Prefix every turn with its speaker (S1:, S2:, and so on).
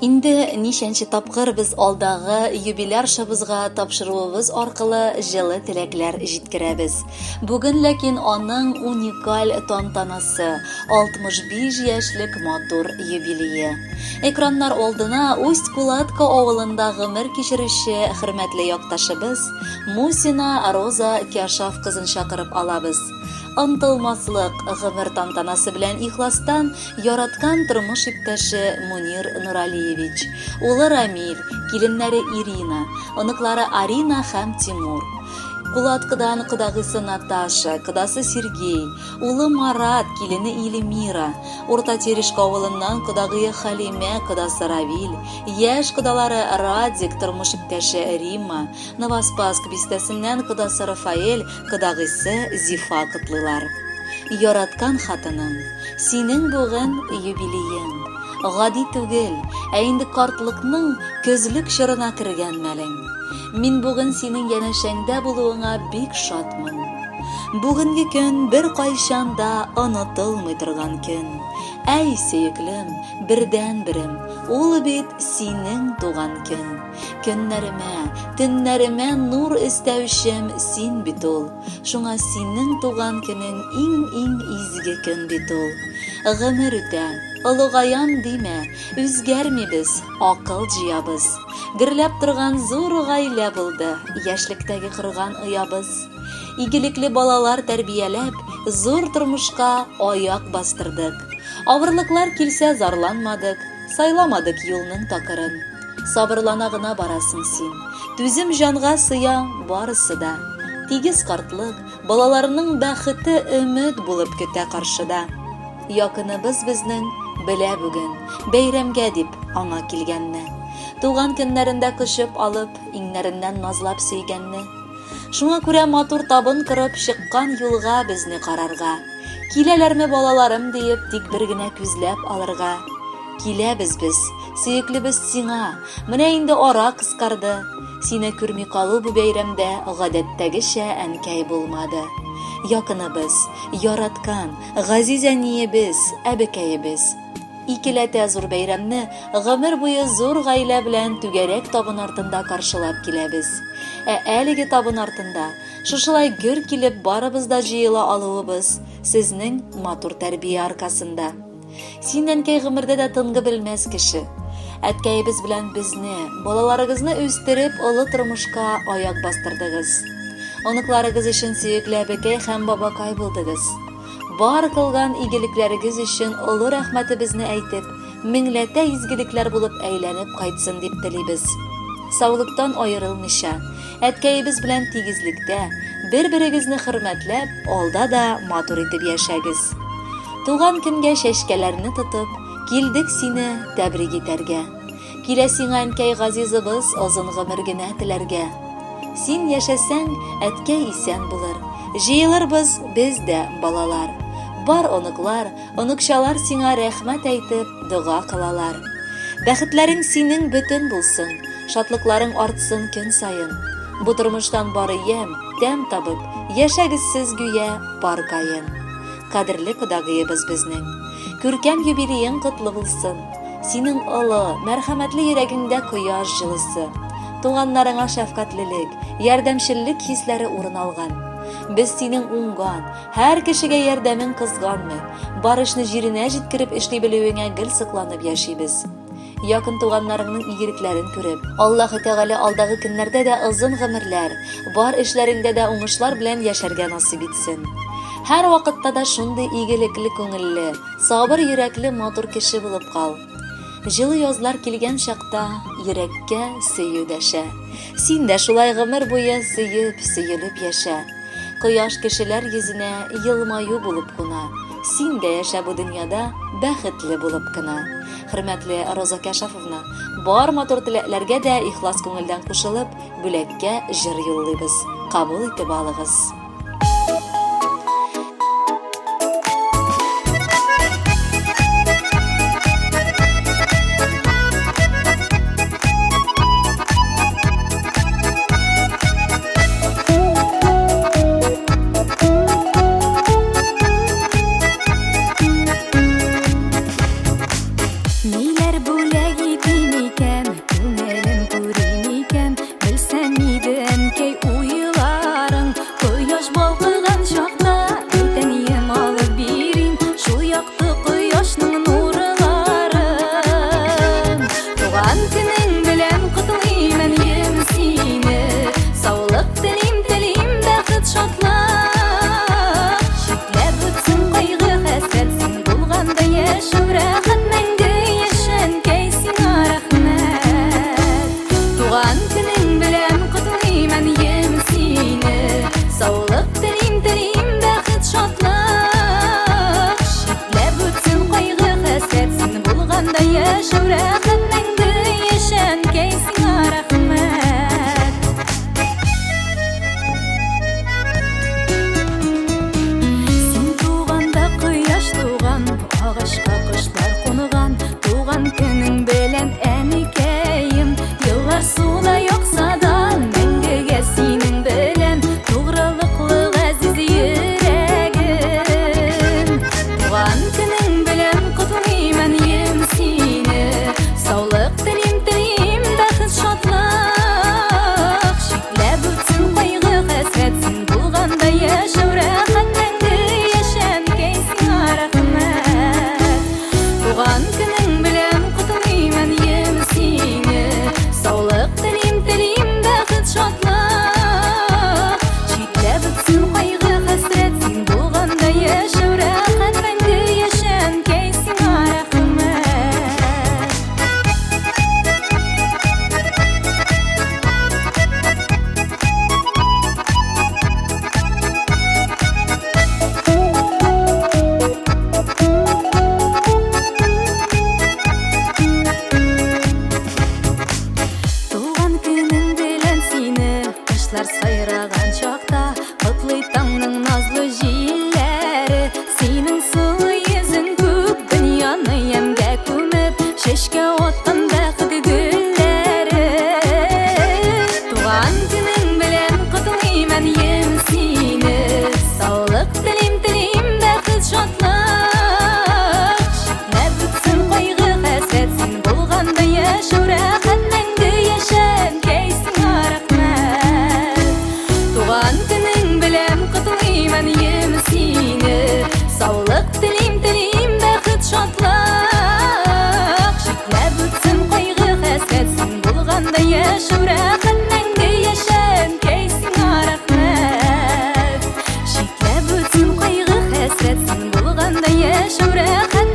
S1: Инде ничәнче тапкыр без алдагы юбиляршабызга тапшыруыбыз аркылы җылы теләкләр җиткерәбез. Бүген ләкин аның уникаль тантанасы, 65 яшьлек матур юбилее. Экраннар алдына Усть-Кулатка авылында гомер кичерүче хөрмәтле якташыбыз Мусина Роза Кяшаф кызын чакырып алабыз. Онытылмаслык гомер тантанасы белән ихластан яраткан тормыш иптәше Мунир Нуралиевич, улы Рамиль, киленнәре Ирина, оныклары Арина һәм Тимур. Кулаткыдан кодагыйсы Наташа, кодасы Сергей, улы Марат, килене Эльмира, Урта Терешка авылыннан кодагые Халимә, кодасы Равиль, яшь кодалары Радик, тормыш иптәше Римма, Новоспасск бистәсеннән кодасы Рафаэль, Кодагыйсы Зифа котлыйлар. Яраткан хатыным, синең бүген юбилеең. Гади түгел, ә инде картлыкның көзлек чорына кергән мәлең. Мин бүген синең янәшәңдә булуыңа бик шатмын. Бүгенге көн беркайчан да онытылмый торган көн. Әй, сөеклем, бердәнберем, ул бит синең туган көн. Көннәремә, төннәремә нур өстәүчем син бит ул. Шуңа синең туган көнең иң-иң изге көн бит ул. Гомер үтә, олыгаям димә, үзгәрмибез, акыл җыябыз. Гөрләп торган зур гаилә булды, яшьлектәге корган оябыз. Игелекле балалар тәрбияләп, зур тормышка аяк бастырдык. Авырлыклар килсә зарланмадык, Сайламадык юлның такырын. Сабырлана гына барасың син. Түзем җанга сыя барысы да. Тигез картлык, балаларның бәхете өмет булып көтә каршыда. Якыныбыз безнең белә бүген, бәйрәмгә дип аңа килгәнне. Туган көннәрендә кочып алып, иңнәреннән назлап сөйгәнне. Шуңа күрә матур табын корып чыккан юлга безне карарга. Киләләрме балаларым диеп, тик бер генә күзләп алырга. Киләбез без, сөеклебез сиңа, менә инде ара кыскарды. Сине күрми калу бу бәйрәмдә гадәттәгечә әнкәй булмады. Якыныбыз, яраткан, газиз әниебез, әбекәебез. Икеләтә зур бәйрәмне гомер буе зур гаилә белән түгәрәк табын артында каршылап киләбез. Ә әлеге табын артында шушылай гөр килеп барыбыз да җыела алуыбыз сезнең матур тәрбия аркасында. Син, әнкәй, гомердә дә тынгы белмәс кеше. Әткәебез белән безне, балаларыгызны үстереп, олы тормышка аяк бастырдыгыз. Оныкларыгыз өчен сөекле әбекәй һәм бабакай булдыгыз. Бар кылган игелекләрегез өчен олы рәхмәтебезне әйтеп, меңләтә изгелекләр булып әйләнеп кайтсын дип телибез. Саулыктан аерылмыйча, әткәебез белән тигезлектә, бер-берегезне хөрмәтләп, алда да матур итеп яшәгез. Туган көнгә чәчкәләрне тотып, килдек сине тәбрик итәргә. Килә сиңа әнкәй газизыбыз озын гомер генә теләргә. Син яшәсәң, әткәй исән булыр. Җыелырбыз без дә, балалар. Бар оныклар, оныкчалар сиңа рәхмәт әйтеп, дога кылалар. Бәхетләрең синең бөтен булсын, шатлыкларың артсын көн саен. Бу тормыштан бары ямь, тәм табып, яшәгез сез гүя пар каен. Кадерле кодагыебыз безнең. Күркәм юбилеең котлы булсын. Синең олы, мәрхәмәтле йөрәгеңдә кояш җылысы, туганнарыңа шәфкатьлелек, ярдәмчеллек хисләре урын алган. Без синең уңган, һәр кешегә ярдәмең кызганмый, бар эшне җиренә җиткереп эшли белүеңә гел сокланып яшибез. Якын туганнарыңның игелекләрен күреп, Аллаһы Тәгалә алдагы көннәрдә дә озын гомерләр, бар эшләреңдә дә уңышлар белән яшәргә насыйп итсен. Һәрвакытта да шундый игелекле күңелле, Сабыр йөрәкле матур кеше булып кал. Җылы язлар килгән чакта йөрәккә сөю дәшә. Син дә шулай гомер буе сөеп, сөелеп яшә. Кояш кешеләр йөзенә елмаю булып куна. Син дә яшә бу дөньяда бәхетле булып кына. Хөрмәтле Роза Кәшафовна, бар матур теләкләргә дә ихлас күңелдән кушылып, бүләккә җыр юллыйбыз. Кабул итеп алыгыз.
S2: Ниләр бүләк итим
S1: яшәү рәхәт, мәңге яшә, әнкәй, сиңа рәхмәт. Туган көнең белән котлыйм, әнием, сине. Саулык телим, телим, бәхет, шатлык. Читләп үтсен кайгы, хәсрәт, син булганда яшәү рәхәт, мәңге яшә, әнкәй, сиңа рәхмәт. Син туганда кояш туган, агачка кошлар кунган. Туган көнең белән, әникәем, еллар суда акса да, мәңгегә синең белән тугрылыклы газиз йөрәгем. Туган көнең белән котлыйм, әнием, сине. Саулык телим, телим, бәхет, шатлык. Читләп үтсен кайгы, хәсрәт, син булганда яшәү рәхәт, мәңге яшә, әнкәй, сиңа рәхмәт. Туган көнең белән котлыйм, әнием, сине. Саулык телим, телим, бәхет, шатлык. Читләп үтсен кайгы, хәсрәт, син булганда яшәү рәхәт, мәңге яшә, әнкәй, сиңа рәхмәт. Туган көнең белән сине, кошлар сайраган чакта, котлый таңның назлы җилләре. Синең сылу йөзең күк дөньяны ямьгә күмеп, чәчкә аткан бәхет гөлләре. Туган көнең белән котлыйм, әнием, сине. Саулык телим, телим, бәхет, шатлык. Читләп үтсен кайгы, хәсрәт, син булганда яшәү рәхәт, мәңге яшә, әнкәй, сиңа рәхмәт. Туган көнең белән котлыйм, әнием, сине. Саулык телим, телим, бәхет, шатлык. Читләп үтсен кайгы, хәсрәт, син булганда яшәү рәхәт, мәңге яшә, әнкәй, сиңа рәхмәт. Читләп үтсен кайгы, хәсрәт, син булганда яшәү рәхәт.